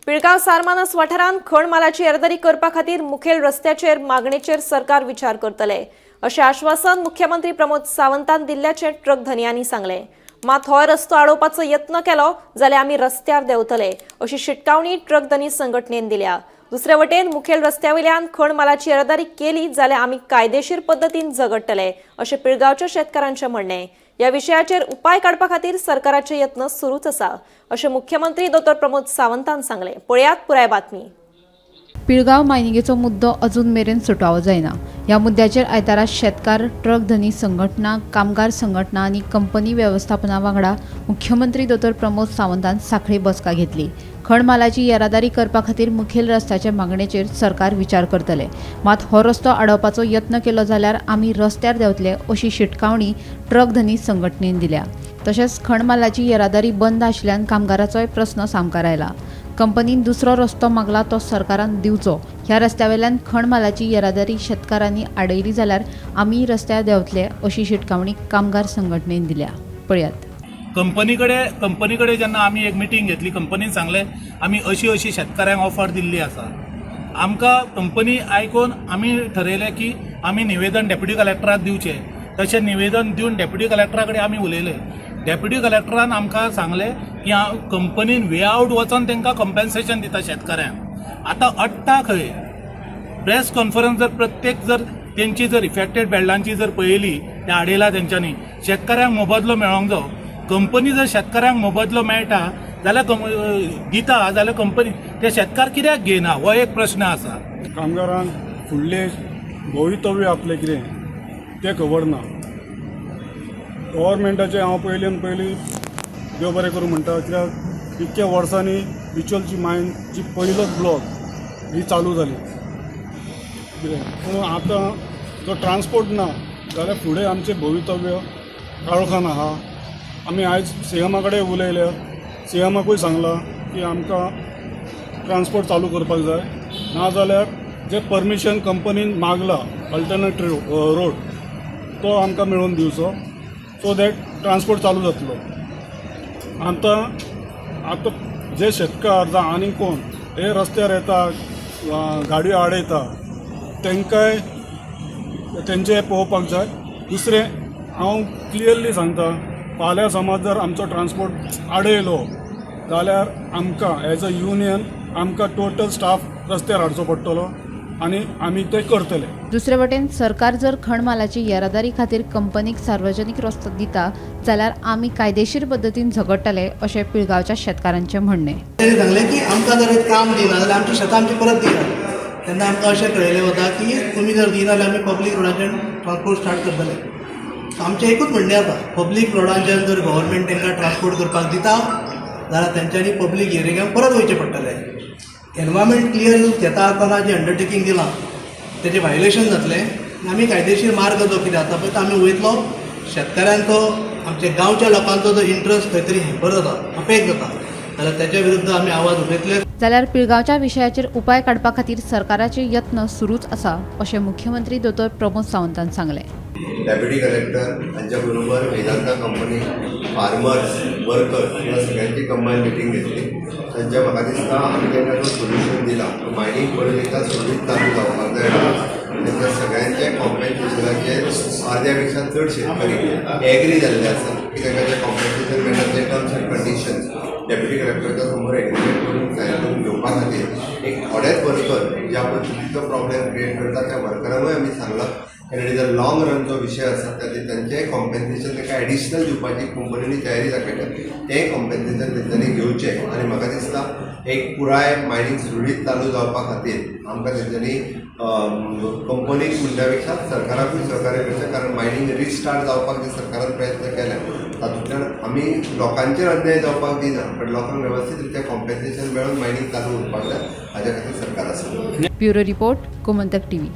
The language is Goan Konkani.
पिळगांव सारमानस वाठारांत खण मालाची येरादारी करपा खातीर मुखेल रस्त्याचेर मागणेचेर सरकार विचार करतले, अशें आश्वासन मुख्यमंत्री प्रमोद सावंतान दिल्ल्याचें ट्रक धनयांनी सांगलें. मात हो रस्तो आडोवपाचो यत्न केलो जाल्यार आमी रस्त्यार देंवतले, अशी शिटकावणी ट्रक धनी संघटनेन दिल्या. दुसरे वटेन मुखेल रस्त्या वयल्यान खण मालाची येरादारी केली जाल्यार आमी कायदेशीर पद्दतीन झगडटले, अशें पिळगांवच्या शेतकारांचें म्हणणें. ह्या विशयाचेर उपाय काडपा खातीर सरकाराचे यत्न सुरूच आसा, अशें मुख्यमंत्री दोतोर प्रमोद सावंतान सांगलें. पळयात पुराय बातमी. पिळगांव मायनिंगेचो मुद्दो अजून मेरेन सुटावो जायना. ह्या मुद्द्याचेर आयतारा शेतकार, ट्रक धनी संघटना, कामगार संघटना आनी कंपनी वेवस्थापना वांगडा मुख्यमंत्री दोतोर प्रमोद सावंतान सांखळे बसका घेतली. खण मालाची येरादारी करपा खातीर मुखेल रस्त्याचे मागणेचेर सरकार विचार करतले, मात हो रस्तो आडोवपाचो यत्न केलो जाल्यार आमी रस्त्यार देंवतले, अशी शिटकावणी ट्रक धनी संघटनेन दिल्या. तशेंच खणमालाची येरादारी बंद आशिल्ल्यान कामगाराचोय प्रस्न सामकार आयला. कंपनीन दुसरो रस्तो मागला, तो सरकारान दिवचो. ह्या रस्त्या वयल्यान खणमालाची येरादारी शेतकारांनी आडयली जाल्यार आमी रस्त्यार देंवतले, अशी शिटकावणी कामगार संघटनेन दिल्या. पळयात. कंपनी कडेन जेन्ना आमी एक मिटींग घेतली, कंपनीन सांगलें, आमी अशी अशी शेतकाऱ्यांक ऑफर दिल्ली आसा. आमकां कंपनी आयकून आमी ठरयलें की आमी निवेदन डेप्युटी कलेक्टराक दिवचें. तशें निवेदन दिवन डेप्युटी कलेक्टरा कडेन आमी उलयले. डेप्युटी कलेक्टरान आमकां सांगलें की कंपनीन वे आवट वचोन तांकां कंपेन्सेशन दिता शेतकाऱ्यांक. आतां अडटा खंय? प्रेस कॉन्फरन्स जर प्रत्येक जर तेंची जर इफेक्टेड बेल्टांची जर पळयली, ते आडयला तेंच्यांनी. शेतकाऱ्यांक मोबदलो मेळोंक जाय. कंपनी जर शेतकाऱ्यांक मोबदलो मेळटा जाल्यार दिता जाल्यार कंपनी ते शेतकार कित्याक घेयना, हो एक प्रश्न आसा. कामगारांक फुडलें भवितव्य आपलें कितें तें खबर ना. गव्हर्मेंटाचें हांव पयलीं पयलीं देव बरें करूं म्हणटा, कित्याक इतक्या वर्सांनी बिचोलची मायन जी पयलोच ब्लॉक ही चालू जाली कितें. पूण आतां जो ट्रान्सपोर्ट ना जाल्यार फुडें आमचें भवितव्य काळखान आहा. आमी आयज सीएमा कडेन उलयले. सीएमाकूय सांगलां की आमकां ट्रान्सपोर्ट चालू करपाक जाय, नाजाल्यार जे परमिशन कंपनीन मागला अल्टरनेट रोड, तो आमकां मेळोवन दिवचो, सो that transport चालू जातलो. आतां आतां जे शेतकार जावं आनी कोण हे रस्त्यार येता, गाडयो आडयता, तांकांय तेंचें पळोवपाक जाय. दुसरें हांव क्लियरली सांगता, फाल्यां समज जर आमचो ट्रान्सपोर्ट आडयलो जाल्यार आमकां एज अ युनियन आमकां टोटल स्टाफ रस्त्यार हाडचो पडटलो आनी आमी ते करतले. दुसरे वटेन सरकार जर खणमालाची येरादारी खातीर कंपनीक सार्वजनीक रस्तो दिता जाल्यार आमी कायदेशीर पद्दतीन झगडटले, अशें पिळगांवच्या शेतकारांचें म्हणणें. ताणें सांगलें की आमकां जर एक काम दिना जाल्यार आमची शेतां आमची परत दिनात. तेन्ना आमकां अशें कळयलें वता की तुमी जर दिना जाल्यार आमी पब्लीक रोडाचेर ट्रान्सपोर्ट स्टार्ट करतले. सो आमचें एकूच म्हणणें आसा, पब्लीक रोडांच्यान जर गव्हर्मेंट तांकां ट्रान्सपोर्ट करपाक दिता जाल्यार तेंच्यांनी पब्लीक हियरिंगाक परत वयचें पडटलें. एनवायरमेंट क्लियर घेता आसतना जें अंडरटेकींग दिलां तेजें व्हायलेशन जातलें आनी आमी कायदेशीर मार्ग जो कितें आसा पळय तो आमी वयतलो. शेतकाऱ्यांचो, आमच्या गांवच्या लोकांचो जो इंट्रस्ट खंय तरी हॅम्पर जाता, अफेक्ट जाता जाल्यार तेच्या विरुद्ध आमी आवाज उठयतले. जाल्यार पिळगांवच्या विशयाचेर उपाय काडपा खातीर सरकाराचे यत्न सुरूच आसा, अशें मुख्यमंत्री दोतोर प्रमोद सावंतान सांगलें. डेप्युटी कलेक्टर हांच्या बरोबर वेदांता कंपनी, फार्मर्स, वर्कर्स ह्या सगळ्यांची कंबायन मिटींग घेतली. तांच्या म्हाका दिसता आमी तांकां जो सोल्युशन दिला, तो मायनींग परत एकदां सुरळीत चालू जावपाक जाय. तांच्या सगळ्यांच्या कॉम्पेन्सेशनाचेर अर्द्या पेक्षा चड शेतकरी एग्री जाल्ले आसा की तांकां जें कॉम्पेन्सेशन मेळटा ते टर्म्स अँड कंडिशन्स डेप्युटी कलेक्टराच्या समोर एग्रीमेंट करून सायन करून घेवपा खातीर. एक थोडेच वर्कर ज्या पद्दतीचो प्रॉब्लेम क्रिएट करता, त्या वर्करांकूय आमी सांगलां, कारण it is a long रनचो विशय आसा. ताचेर तांचें कॉम्पेन्सेशन तांकां एडिशनल दिवपाची कंपनीनी तयारी दाखयल्या. तें कॉम्पेन्सेशन तेंच्यांनी घेवचें आनी म्हाका दिसता एक पुराय मायनींग सुरळीत चालू जावपा खातीर आमकां तेंच्यांनी कंपनीक म्हणल्या पेक्षा सरकाराकूय सहकार्य करचें, कारण मायनींग रिस्टार्ट जावपाक जे सरकारान प्रयत्न केल्या, तातूंतल्यान आमी लोकांचेर अन्याय जावपाक दिना, पण लोकांक वेवस्थीत रित्या कॉम्पेन्सेशन मेळून मायनींग चालू उरपाक जाय. हाज्या खातीर सरकार आसा. Bureau report, Gomantak TV.